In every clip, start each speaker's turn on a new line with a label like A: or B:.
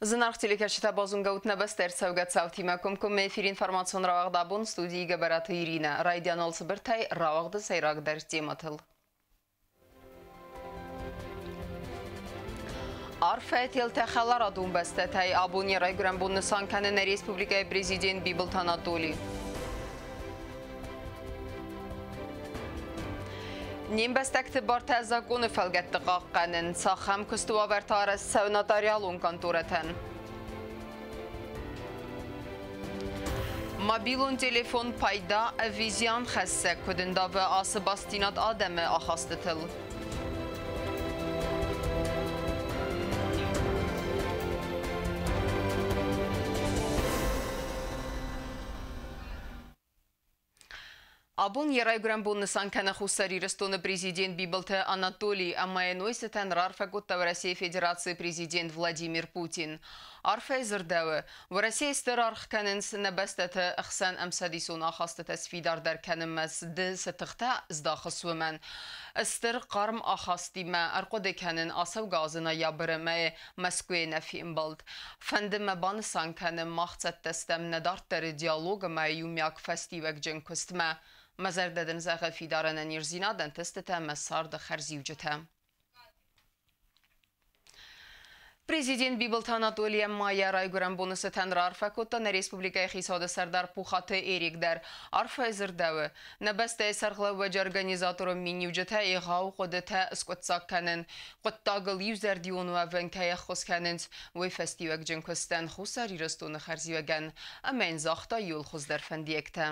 A: Зынаргъ телекӕсджытӕ, базонгӕ ут нӕ бӕстӕ ӕрцӕугӕ цаутимӕ. Комкоммӕ эфир информацион рауагъд абон, студийы Гӕбӕраты Иринӕ. Райдианыл цыбыртӕй рауагъды сӕйрагдӕр темӕтыл. Арфӕ телтӕ хӕларадон бӕстӕтӕй абон йӕ райгуырӕн бон нысан кӕны нӕ республикӕйы президент Бибылты Анатолий. Не мбӕстӕгты бартӕ законы фӕлгӕтты хъахъхъӕнын, цахӕм куысты уавӕртӕ арӕзт цӕуы нотариалон конторӕтӕн. Мобилон телефон пайда ӕви зианхӕссӕг, куыд ӕндавы ацы бастдзинад адӕмы ахастытыл? Абон йӕ райгуырӕн бон нысан кӕны Хуссар Ирыстоны президент Бибылты Анатолий ӕмӕ йын уый цытӕн раарфӕ кодта Уӕрӕсейы Федерацийы президент Владимир Путин. Арфӕйы дзырдӕуы, Уӕрӕсейы стыр аргъ кӕнынц нӕ бӕстӕты хсӕн ӕмцӕдисон ахастытӕ сфидардӕр кӕнынмӕ ды цы тыхтӕ здахыс, уымӕн. Стыр хъарм ахастимӕ ӕрхъуыды кӕнын ацӕугӕ азы ноябры мӕйы Мӕскуыйы нӕ фембӕлд. Фӕнды мӕ банысан кӕнын, мах цӕттӕ стӕм нӕ дарддӕры диалог ӕмӕ иумиаг фӕстиуӕгджын куыстмӕ. Мӕ зӕрдӕ дын зӕгъы фидар ӕнӕниздзинад, ӕнтыстытӕ ӕмӕ царды хӕрзиуджытӕ. Президент Бибылты Анатолийӕн ма йӕ райгуырӕн боны цытӕн раарфӕ кодта нӕ республикӕйы хицауады сӕрдар Пухаты Эрик дӕр. Арфӕйы дзырдӕуы, нӕ бӕстӕйы сӕргълӕууӕджы организаторон миниуджытӕ егъау хъуыдытӕ скъуыддзаг кӕнын, хъуыддагыл иузӕрдион уӕвын кӕй ӕххуыс кӕнынц, уый фӕстиуӕгджын куыстӕн Хуссар Ирыстоны хӕрзиуӕгӕн, ӕмӕ йын загъта иууыл хуыздӕр фӕндиӕгтӕ.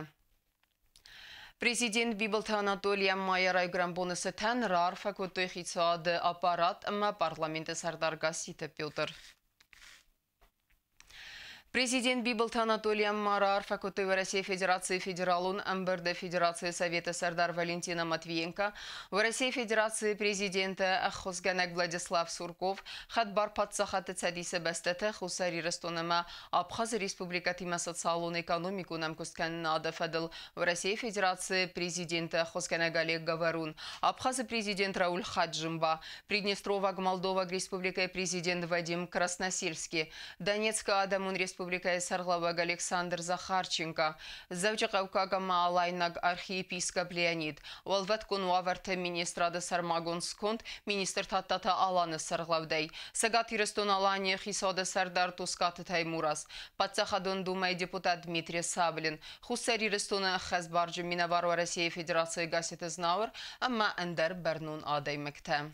A: Президент Бибылты Анатолийӕн ма йӕ райгуырӕн боны цытӕн раарфӕ кодтой хицауады аппарат ӕмӕ парламенты сӕрдар Гасситы Петр. Президент Бибылты Анатолийӕн ма раарфӕ кодтой Уӕрӕсейы Федерацийы Федералон ӕмбырды Федерацийы Советы сӕрдар Валентина Матвиенко, Уӕрӕсейы Федерацийы президенты ӕххуысгӕнӕг Владислав Сурков, Хӕдбар паддзахадты Цӕдисы бӕстӕтӕ Хуссар Ирыстон ӕмӕ Абхазы республикӕтимӕ социалон-экономикон ӕмкуысткӕнынады фӕдыл Уӕрӕсейы Федерацийы президенты ӕххуысгӕнӕг Олег Говорун, Абхазы президент Рауль Хаджимба, Приднестроваг Молдоваг Республикӕйы президент Вадим Красносельский, Донецкы Адӕмон Республикӕйы сӕргълӕууӕг Александр Захарченко, Дзӕуджыхъӕуккаг ӕмӕ Алайнаг архиепископ Леонид, Уӕлвӕткон уавӕрты министрады сӕрмагонд сконд министр Тадтаты Аланы сӕргълӕудӕй, Цӕгат Ирыстон-Аланийы хицауады сӕрдар Тускъаты Таймураз, Паддзахадон Думӕйы депутат Дмитрий Саблин, Хуссар Ирыстоны ӕххӕстбарджын минӕвар Уӕрӕсейы Федерацийы Гасситы Знауыр ӕмӕ ӕндӕр бӕрнон адӕймӕгтӕ.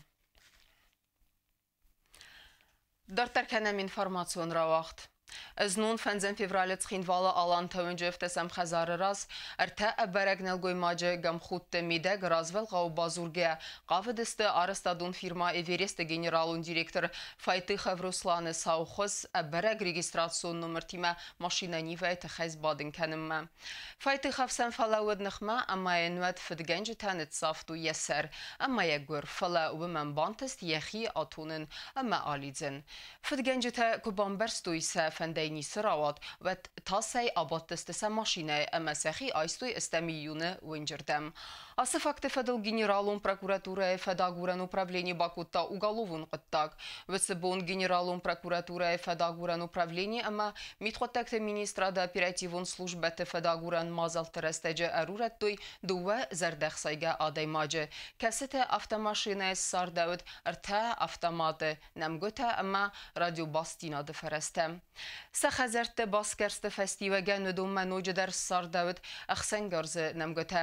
A: Дарддӕр кӕнӕм информацион рауагъд. Знон 5 февралы Цхинвалы Аланты уынджы ӕфтӕсӕм хӕдзары раз ӕртӕ ӕбӕрӕг нӕлгоймаджы гамхудты мидӕг развӕлгъау бадзургӕ хъавыдысты арӕзтадон фирмӕ «Эверест»-ы генералон директор Файтыхов Русланы саухуыз ӕбӕрӕг регистрацион номыртимӕ машинӕ Нивӕйы тыххӕй сбадын кӕнынмӕ. Файтыхов сӕм фӕлӕууыд ныхмӕ ӕмӕ йын уӕд фыдгӕнджытӕ ныццавтой йӕ сӕр ӕмӕ йӕ гуыр, фӕлӕ уымӕн бантыст йӕхи атонын ӕмӕ алидзын. Фыдгӕнджытӕ куы бамбӕрстой, сӕ фӕндӕй ницы рауад, уӕд тасӕй абадтысты сӕ машинӕйы ӕмӕ сӕхи айстой ӕстӕм июны уынджырдӕм. Ацы факты фӕдыл Генералон прокуратурӕйы фӕдагурӕн управлени бакодта уголовон хъуыддаг. Уыцы бон Генералон прокуратурӕйы фӕдагурӕн управлени ӕмӕ Мидхъуыддӕгты министрады оперативон службӕты фӕдагурӕн мадзӕлтты рӕстӕджы ӕрурӕдтой дыууӕ зӕрдӕхсайгӕ адӕймаджы, кӕцытӕ автомашинӕйы ссардӕуыд ӕртӕ автоматы, нӕмгуытӕ ӕмӕ радиобастдзинады фӕрӕзтӕ. Сӕ хӕдзӕртты басгӕрсты фӕстиуӕгӕн уыдонмӕ ноджыдӕр ссардӕуыд ӕхсӕнгарзы нӕмгуытӕ.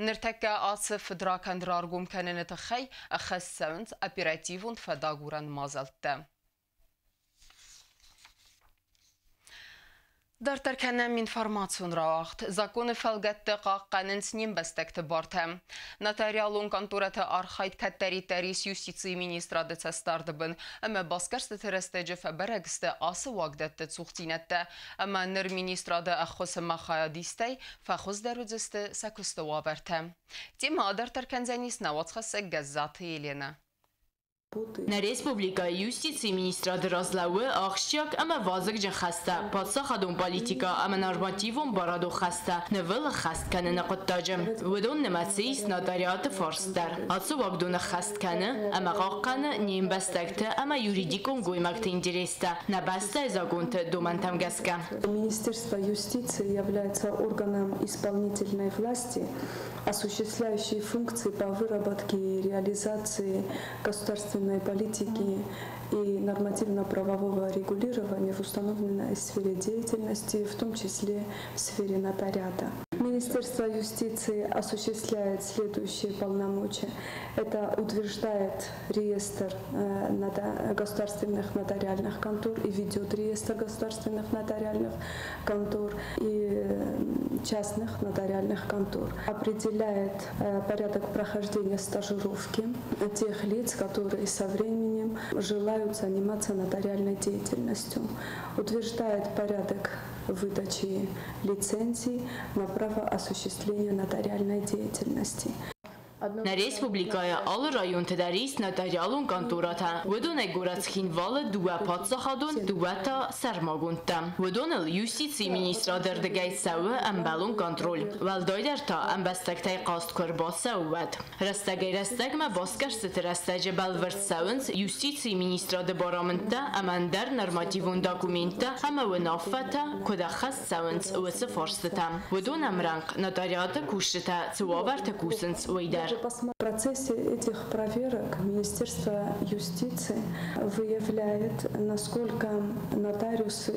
A: Ныртӕккӕ ацы фыдракӕнд раргом кӕныны тыххӕй ӕххӕст цӕуынц оперативон фӕдагурӕн мадзӕлттӕ. Дарддӕр кӕнӕм информацион рауагъд. Законы фӕлгӕтты хъахъхъӕнынц не мбӕстӕгты бартӕ. Нотариалон конторӕты архайд кӕддӕриддӕр ис юстицийы министрады цӕстдарды бын ӕмӕ басгӕрстыты рӕстӕджы фӕбӕрӕг сты ацы уагдӕтты цухдзинӕдтӕ ӕмӕ ныр министрады ӕххуысы ӕмӕ хайадистӕй фӕхуыздӕр уыдзысты сӕ куысты уавӕртӕ. Темӕ адарддӕр кӕндзӕнис нӕ уацхӕссӕг Гӕззаты Еленӕ.
B: Нӕ республикӕйы Юстицийы министрады раз лӕууы ахсджиаг ӕмӕ вазыгджын хӕстӕ паддзахадон политикӕ ӕмӕ нормативон барадон хӕстӕ нывыл ӕххӕст кӕныны хъуыддаджы. Уыдон нымӕцы ис нотариаты фарст дӕр. Ацы уагдон ӕххӕст кӕны ӕмӕ хъахъхъӕны не мбӕстӕгты ӕмӕ юридикон гоймӕгты интерестӕ нӕ бӕстӕйы законты домӕнтӕм гӕсгӕ.
C: Министерство юстиции является органом исполнительной власти, осуществляющей функции по выработке и реализации государственной политики и нормативно-правового регулирования в установленной сфере деятельности, в том числе в сфере нотариата. Министерство юстиции осуществляет следующие полномочия. Это утверждает реестр государственных нотариальных контор и ведет реестр государственных нотариальных контор и частных нотариальных контор. Определяет порядок прохождения стажировки тех лиц, которые со временем желают заниматься нотариальной деятельностью. Утверждает порядок выдачи лицензий на право осуществления нотариальной деятельности.
B: Нӕ республикӕйы алы районты дӕр ис нотариалон конторӕтӕ. Уыдонӕй горӕт Цхинвалы дыууӕ паддзахадон, дыууӕ та сӕрмагондтӕ. Уыдоныл Юстицийы министрады рдыгӕй цӕуы ӕмбӕлон контроль. Уӕлдайдӕр та ӕмбӕстӕгтӕй хъаст куы ӕрбацӕуы, уӕд. Рӕстӕгӕй-рӕстӕгмӕ басгӕрстыты рӕстӕджы бӕлвырд цӕуынц Юстицийы министрады барамындтӕ ӕмӕ ӕндӕр нормативон документтӕ ӕмӕ уынаффӕтӕ куыд ӕххӕст цӕуынц, уыцы фарстытӕ. Уыдон ӕмрӕнхъ нотариаты кусджытӕ цы уавӕрты кусынц, уый дӕр.
C: В процессе этих проверок Министерство юстиции выявляет, насколько нотариусы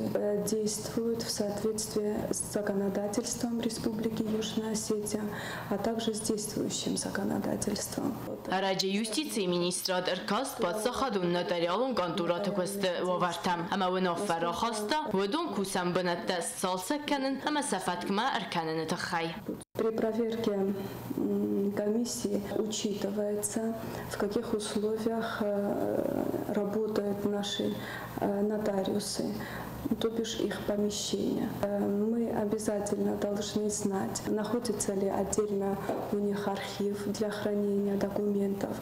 C: действуют в соответствии с законодательством Республики Южная Осетия, а также с действующим законодательством.
B: Ӕрӕджы Юстицийы министрад ӕркаст паддзахадон нотариалон конторӕты куысты уавӕртӕм ӕмӕ уынаффӕ рахаста уыдон кусӕн бынӕттӕ сцалцӕг кӕнын ӕмӕ сӕ фӕткмӕ ӕркӕныны тыххӕй.
C: При проверке комиссии учитывается, в каких условиях работают наши нотариусы, то бишь их помещения. Мы обязательно должны знать, находится ли отдельно у них архив для хранения документов,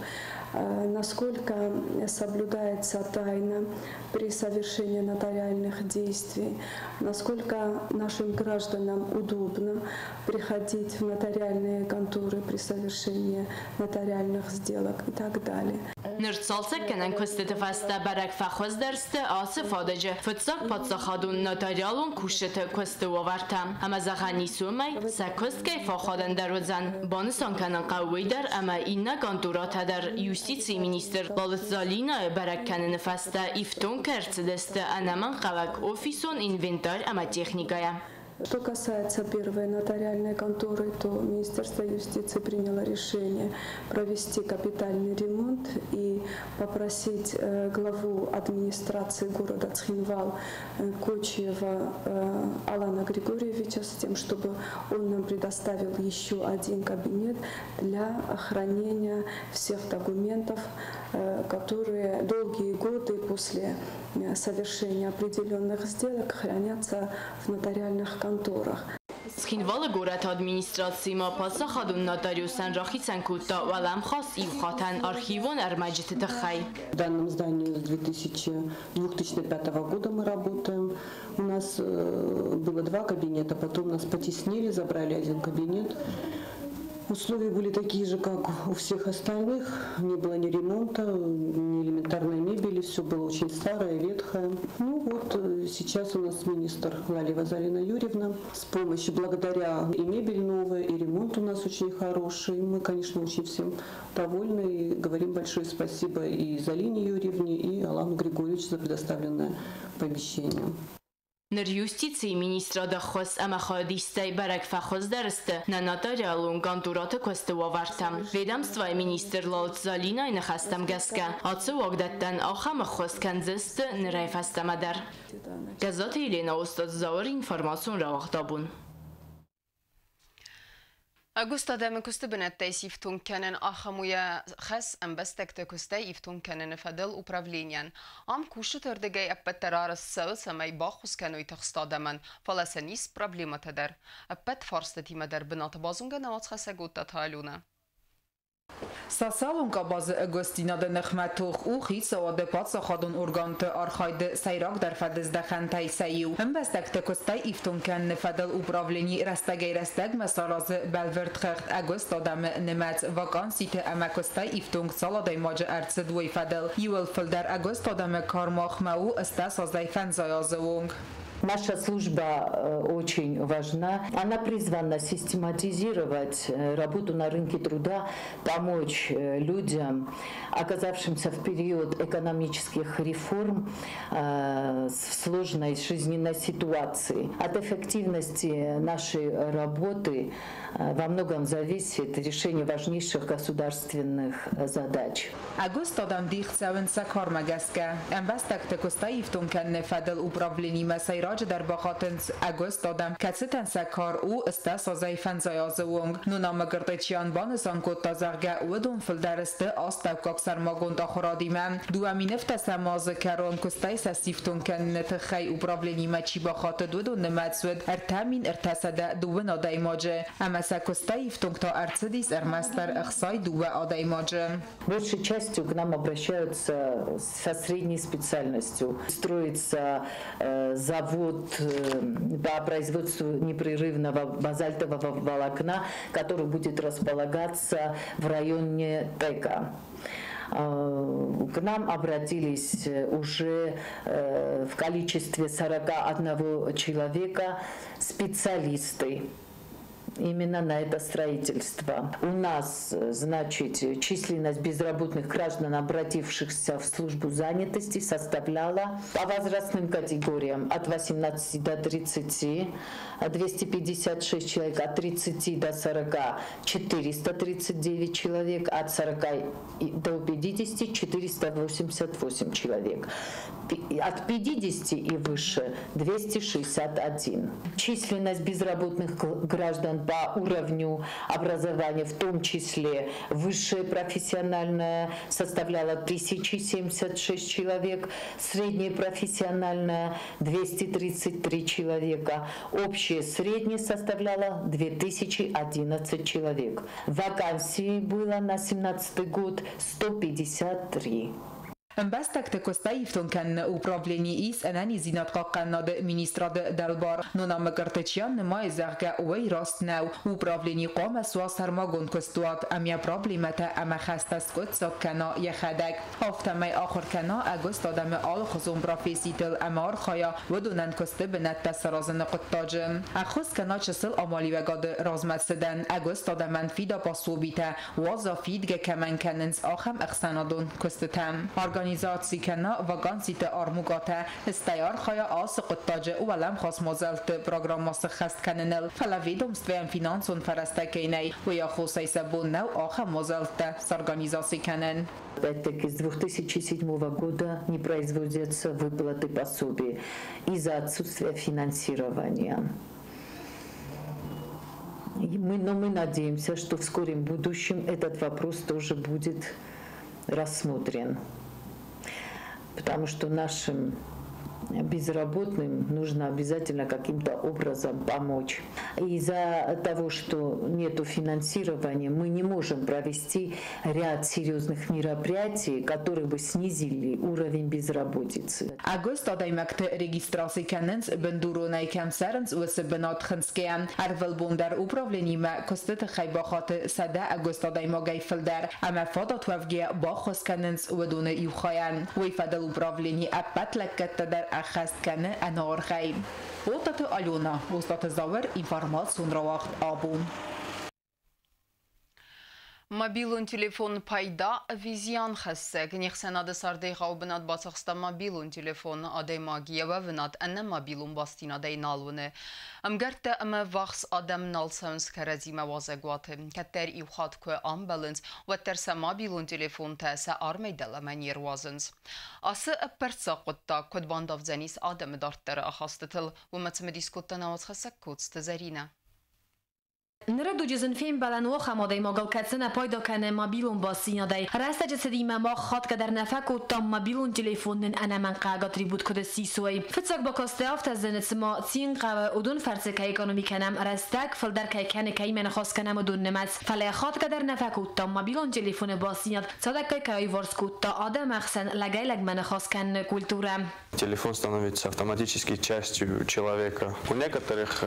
C: насколько соблюдается тайна при совершении нотариальных действий, насколько нашим гражданам удобно приходить в нотариальные конторы при совершении нотариальных сделок и так далее.
B: Ныр цалцӕггӕнӕн куыстыты фӕстӕ бӕрӕг фӕхуыздӕр сты ацы фадыджы фыццаг паддзахадон нотариалон кусджыты куысты уавӕртӕ. Ӕмӕ зӕгъӕн ис уымӕй, сӕ куыст кӕй фӕахадӕндӕр уыдзӕн. Банысан кӕнын хъӕуы уый дӕр, ӕмӕ иннӕ конторӕтӕ дӕр юстицийы министр Лалыты Залинӕйы бӕрӕг кӕныны фӕстӕ ифтонг кӕй ӕрцыдысты ӕнӕмӕнгхъӕуӕг офисон инвентарь ӕмӕ техникӕйӕ.
C: Что касается первой нотариальной конторы, то Министерство юстиции приняло решение провести капитальный ремонт и попросить главу администрации города Цхинвал Кочиева Алана Григорьевича с тем, чтобы он нам предоставил еще один кабинет для хранения всех документов, которые долгие годы после совершения определенных сделок хранятся в нотариальных конторах.
B: Цхинвалы горӕты администраци ма паддзахадон нотариусӕн рахицӕн кодта уӕлӕмхас иу хатӕн архивон ӕрмӕджыты тыххӕй.
D: В данном здании с 2005 года мы работаем. У нас было два кабинета, потом нас потеснили, забрали один кабинет. Условия были такие же, как у всех остальных. Не было ни ремонта, ни элементарной мебели. Все было очень старое, ветхое. Ну вот сейчас у нас министр Лалиева Залина Юрьевна. С помощью, благодаря и мебель новая, и ремонт у нас очень хороший. Мы, конечно, очень всем довольны и говорим большое спасибо и Залине Юрьевне, и Алану Григорьевичу за предоставленное помещение.
B: Ныр Юстицийы министрады ӕххуыс ӕмӕ хайадистӕй бӕрӕг фӕхуыздӕр сты нӕ нотариалон конторӕты куысты уавӕртӕ. Ведомствойы министр Лалыты Залинӕйы ныхӕстӕм гӕсгӕ, ацы уагдӕттӕн ахӕм ӕххуыс кӕндзысты нырӕй фӕстӕмӕ дӕр. Гӕззаты Еленӕ, Остъаты Зауыр, информацион рауагъд Абон.
A: Ӕгуыст адӕмы куысты бынӕттӕй сифтонг кӕнын ахӕм у йӕ хӕс ӕмбӕстӕгты куыстӕй ифтонг кӕныны фӕдыл управленийӕн. Ам кусджыты ӕрдыгӕй ӕппӕт дӕр арӕзт цӕуы, цӕмӕй баххуыс кӕной тыхст адӕмӕн, фӕлӕ сын ис проблемӕтӕ дӕр. Ӕппӕт фарстытимӕ дӕр бынаты базонгӕ нӕ уацхӕссӕг Оттаты Аленӕ.
E: Социалон къабазы ӕгуыстдзинады ныхмӕ тох у хицауады паддзахадон органты архайды сӕйрагдӕр фӕдыздӕхӕнтӕй сӕ иу. Ӕмбӕстӕгты куыстӕй ифтонг кӕныны фӕдыл управлени рӕстӕгӕй-рӕстӕгмӕ саразы бӕлвырд хыгъд ӕгуыст адӕмы нымӕц, ваканситы ӕмӕ куыстӕй ифтонг цал адӕймаджы ӕрцыд, уый фӕдыл. Иууыл фылдӕр ӕгуыст адӕмы кар махмӕ у 80 ӕй 500 азы онг.
F: Наша служба очень важна. Она призвана систематизировать работу на рынке труда, помочь людям, оказавшимся в период экономических реформ в сложной жизненной ситуации. От эффективности нашей работы во многом зависит решение важнейших государственных задач.
E: Ӕгуыст адӕм дих цӕуынц сӕ кармӕ гӕсгӕ. Ӕмбӕстӕгты куыстӕй ифтонг кӕныны фӕдыл управленимӕ сӕйраджыдӕр бахатынц ӕгуыст адӕм, кӕцытӕн сӕ кар у 80 ӕй 50 азы онг. Нона Мгртычян банысан кодта, зӕгъгӕ, уыдон фылдӕр сты астӕуккаг сӕрмагонд ахуырадимӕ. 2017 азы кӕрон куыстӕй сӕ сифтонг кӕныны тыххӕй управленимӕ чи бахатыд, уыдон нымӕц уыд 3320 адӕймаджы. Ӕмӕ сӕ куыстӕй ифтонг та ӕрцыдис ӕрмӕстдӕр 62 адӕймаджы.
F: Большей частью к нам обращаются со средней специальностью. Строится завод по производству непрерывного базальтового волокна, который будет располагаться в районе ТЭКа. К нам обратились уже в количестве 41 человека специалисты именно на это строительство. У нас, значит, численность безработных граждан, обратившихся в службу занятости, составляла по возрастным категориям от 18 до 30 256 человек, от 30 до 40 439 человек, от 40 до 50 488 человек. От 50 и выше 261. Численность безработных граждан по уровню образования, в том числе высшее профессиональное, составляла 1076 человек, среднее профессиональное 233 человека, общее среднее составляло 2011 человек. Вакансий было на 2017 год 153.
E: Ӕмбӕстӕгты куыстӕй ифтонг кӕныны управлени ис ӕнӕниздзинад хъахъхъӕнынады министрады дӕлбар. Нона Мгртычян нымайы, зӕгъгӕ, уый раст нӕу. Управлени хъуамӕ суа сӕрмагонд куыстуат ӕмӕ йӕ проблемӕтӕ ӕмӕ хӕстӕ скъуыддзаг кӕна йӕхӕдӕг. Афтӕмӕй ахуыр кӕна ӕгуыст адӕмы алыхуызон професситыл ӕмӕ архайа уыдонӕн куысты бынӕттӕ саразыны хъуыддаджы. Ӕххуыс кӕна чысыл амалиуӕгады размӕцыдӕн, ӕгуыст адӕмӕн фида пособитӕ, уадза фидгӕ кӕмӕн кӕнынц, ахӕм ӕхсӕнадон куыстытӕ. Организаци кӕна ваканситы армукъатӕ, стӕй архайа ацы хъуыддаджы уӕлӕмхас мадзӕлтты программӕ сыххӕст кӕныныл. Фӕлӕ ведомствойӕн финансон фӕрӕзтӕ кӕй нӕй, уый аххосӕй сӕ бон нӕу ахӕм мадзӕлттӕ сорганизаци кӕнын.
F: Опять-таки, с 2007 года не производятся выплаты пособий из-за отсутствия финансирования. Но мы надеемся, что в скором будущем этот вопрос тоже будет рассмотрен. Потому что нашим безработным нужно обязательно каким-то образом помочь. Из-за того, что нет финансирования, мы не можем провести ряд серьезных мероприятий, которые бы снизили уровень безработицы.
E: Ӕгуыст адӕймӕгты регистраци кӕнынц бындуронӕй кӕм цӕрынц, уыцы бынат хынцгӕйӕ. Ӕрвылбон дӕр управленимӕ куысты тыххӕй бахаты 100 ӕгуыст адӕймагӕй фылдӕр ӕмӕ фадат уӕвгӕйӕ баххуыс кӕнынц уыдоны иу хайӕн. Уый фӕдыл управлени ӕппӕт лӕггӕдтӕ дӕр ӕххӕст кӕны ӕнӕаргъӕй. Отаты Алена, Остаты Зауыр, информацион рауагъд «Абон».
A: Мобилон телефон пайда ӕви зианхӕссӕг? Не хсӕнады царды егъау бынат бацахста мобилон телефон. Адӕймаг йӕ уӕвынад ӕнӕ мобилон бастдзинадӕй нал уыны. Ӕмгӕрттӕ ӕмӕ ввахс адӕм нал цӕуынц кӕрӕдзимӕ уазӕгуаты. Кӕддӕр иу хатт куы амбӕлынц, уӕддӕр сӕ мобилон телефонтӕ сӕ армӕй дӕлӕмӕ не руадзынц. Ацы ӕппӕрццаг хъуыддаг куыд бандавдзӕнис адӕмы дарддӕры ахастытыл, уымӕ цымыдис кодта нӕ уацхӕссӕг Коцты Зӕринӕ.
G: Ныры дуджы зын фембӕлӕн у ахӕм адӕймагыл, кӕцы нӕ пайда кӕны мобилон бастдзинадӕй. Рӕстӕджы цыдимӕ мах хатгӕ дӕр нӕ фӕкодтам, мобилон телефон нын ӕнӕмӕнгхъӕуӕг атрибут куыд ссис, уый. Фыццаг бакасты афтӕ зыны, цыма цин хъӕуы, уыдон фӕрцы кӕй экономи кӕнӕм рӕстӕг, фылдӕр кӕй кӕны, кӕимӕ ныхас кӕнӕм, уыдон нымӕц. Фӕлӕ хатгӕ дӕр нӕ фӕкодтам, мобилон телефоны бастдзинад цадӕггай кӕй аиуварс кодта адӕмы ӕхсӕн лӕгӕй-лӕгмӕ ныхас кӕныны культурӕ.
H: Телефон становится автоматически частью человека. У некоторых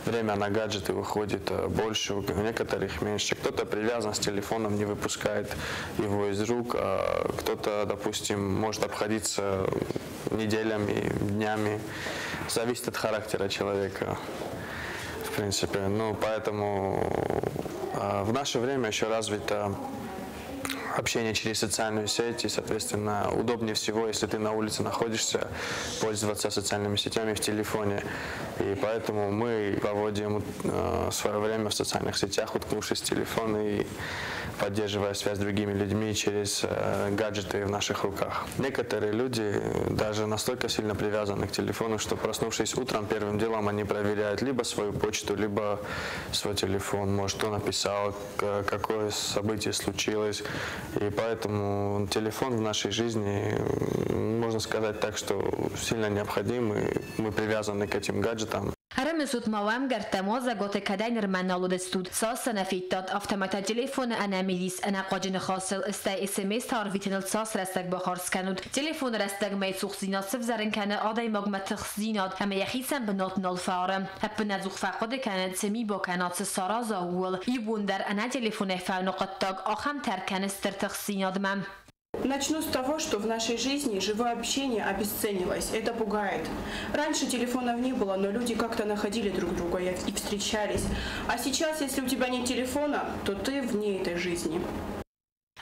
H: время на гаджеты выходит больше, у некоторых меньше. Кто-то привязан с телефоном, не выпускает его из рук, а кто-то, допустим, может обходиться неделями, днями. Зависит от характера человека, в принципе. Ну, поэтому в наше время еще развито общение через социальную сеть, и, соответственно, удобнее всего, если ты на улице находишься, пользоваться социальными сетями в телефоне. И поэтому мы проводим свое время в социальных сетях, уткнувшись в телефон и поддерживая связь с другими людьми через гаджеты в наших руках. Некоторые люди даже настолько сильно привязаны к телефону, что, проснувшись утром, первым делом они проверяют либо свою почту, либо свой телефон, может, кто написал, какое событие случилось. И поэтому телефон в нашей жизни, можно сказать так, что сильно необходим, и мы привязаны к этим гаджетам.
G: Ӕрымысут ма уӕ ӕмгӕрттӕм уазӕгуаты кӕдӕй нырмӕ нал уыдыстут, цас сӕ нӕ федтат, афтӕмӕй та телефоны ӕнӕмидис ӕнӕхъуаджы ныхасыл, стӕй СМС-тӕ арвитыныл цас рӕстӕг бахардз кӕнут. Телефоны рӕстӕгмӕйы цухдзинад сывзӕрын кӕны адӕймагмӕ тыхстдзинад ӕмӕ йӕхицӕн бынат нал фӕары. Ӕппынӕдзух фӕхъуыды кӕны, цы ми бакӕна, цы сараза, ууыл. Иу бон дӕр ӕнӕ телефонӕй фӕуыны хъуыддаг ахӕм тӕр кӕны стыр тыхстдзинадмӕ.
I: Начну с того, что в нашей жизни живое общение обесценилось. Это пугает. Раньше телефонов не было, но люди как-то находили друг друга и встречались. А сейчас, если у тебя нет телефона, то ты вне этой жизни.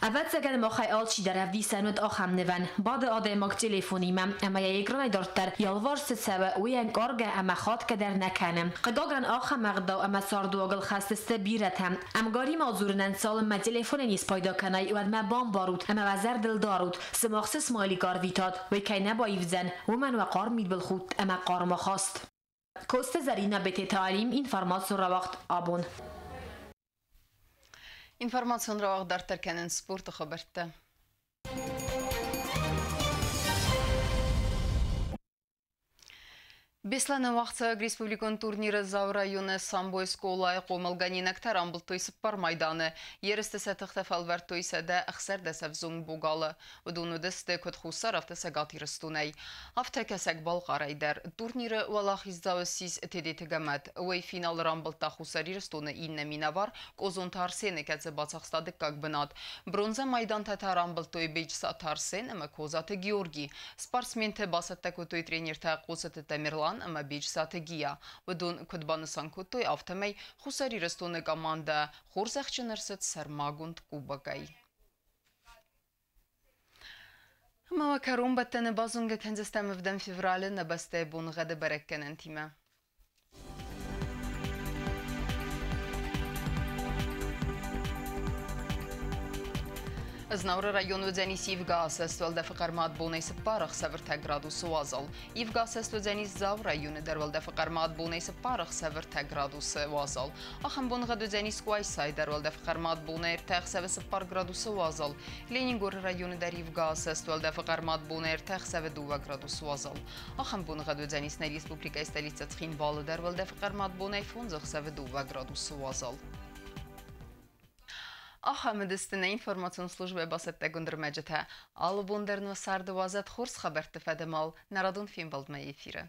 G: Ӕвӕццӕгӕн махӕй алчидӕр ӕвдисӕн уыд ахӕм нывӕн. Бады адӕймаг телефонимӕ ӕмӕ йӕ экранӕй дарддӕр йӕ алыварс цы цӕуы, уый ӕнкъаргӕ ӕмӕ хатгӕ дӕр нӕ кӕны. Хъыгагӕн, ахӕм ӕгъдау ӕмӕ цардуагыл хӕст сты бирӕтӕ. Ӕмгаримӕ дзурынӕн цалынмӕ телефонӕй не спайда кӕнай, уӕдмӕ бамбарут ӕмӕ уӕ зӕрдыл дарут, сымах цы смайлик арвитат, уый кӕй нӕ баивдзӕн, уымӕн уӕ хъарм мидбылхудт ӕмӕ хъарм ахаст. Коцты Зӕринӕ, Бететы Алим, информацион рауагъд Абон.
A: Информацион рауагъд дарддӕр кӕнынц спорты хабӕрттӕ. Беслӕны уагъдцӕуӕг республикон турниры Дзауы районы самбойы скъолайы хъомылгӕнинӕгтӕ рамбылдтой цыппар майданы. Ерысты сӕ тыхтӕ фӕлвӕрдтой 116 ӕвзонг богалы. Уыдон уыдысты куыд Хуссар, афтӕ Цӕгат Ирыстонӕй. Афтӕ Кӕсӕг-Балхъарӕй дӕр. Турниры уӕлахиздзау ссис Тедеты Гӕмӕт. Уый финалы рамбылдта Хуссар Ирыстоны иннӕ минӕвар Къозонты Арсены, кӕцы бацахста дыккаг бынат. Бронзӕ майдантӕ та рамбылдтой Беджсаты Арсен ӕмӕ Козаты Георгий. Спортсментӕ бацӕттӕ кодтой тренертӕ Хъоцыты Тамерлан ӕмӕ Беджсаты Гия. Уыдон куыд банысан кодтой, афтӕмӕй Хуссар Ирыстоны командӕ хорзӕхджын ӕрцыд сӕрмагонд кубокӕй. Ӕмӕ уӕ кӕронбӕттӕны базонгӕ кӕндзыстӕм 7 февралы нӕ бӕстӕйы боныгъӕды бӕрӕггӕнӕнтимӕ. Знауыры район уыдзӕнис ивгӕ асӕст уӕлдӕфы хъӕрмад бонӕй 4 ӕхсӕв 3 градусы уазал. Ивгӕ асӕст уыдзӕнис Дзауы районы дӕр уӕлдӕфы хъӕрмад бонӕй 4 ӕхсӕв 3 градусы уазал. Ахӕм боныгъӕд уыдзӕнис Къуайсайы дӕр уӕлдӕфы хъӕрмад бонӕй 3 ӕхсӕвы 4 градусы уазал. Ленингоры районы дӕр ивгӕ асӕст уӕлдӕфы хъӕрмад бонӕй 3 ӕхсӕвы 2 градусы уазал. Ахӕм боныгъӕд уыдзӕнис нӕ республикӕйы столицӕ Цхинвалы дӕр уӕлдӕфы хъӕрмад бонӕй 5 ӕхсӕвы 2 градусы уазал. Ахӕм уыдысты нӕ информацион службӕйы бацӕттӕгонд ӕрмӕджытӕ. Алы бон дӕр нӕ царды уадзӕд хорз хабӕртты фӕдӕмал нӕ радон фембӕлдмӕ эфиры.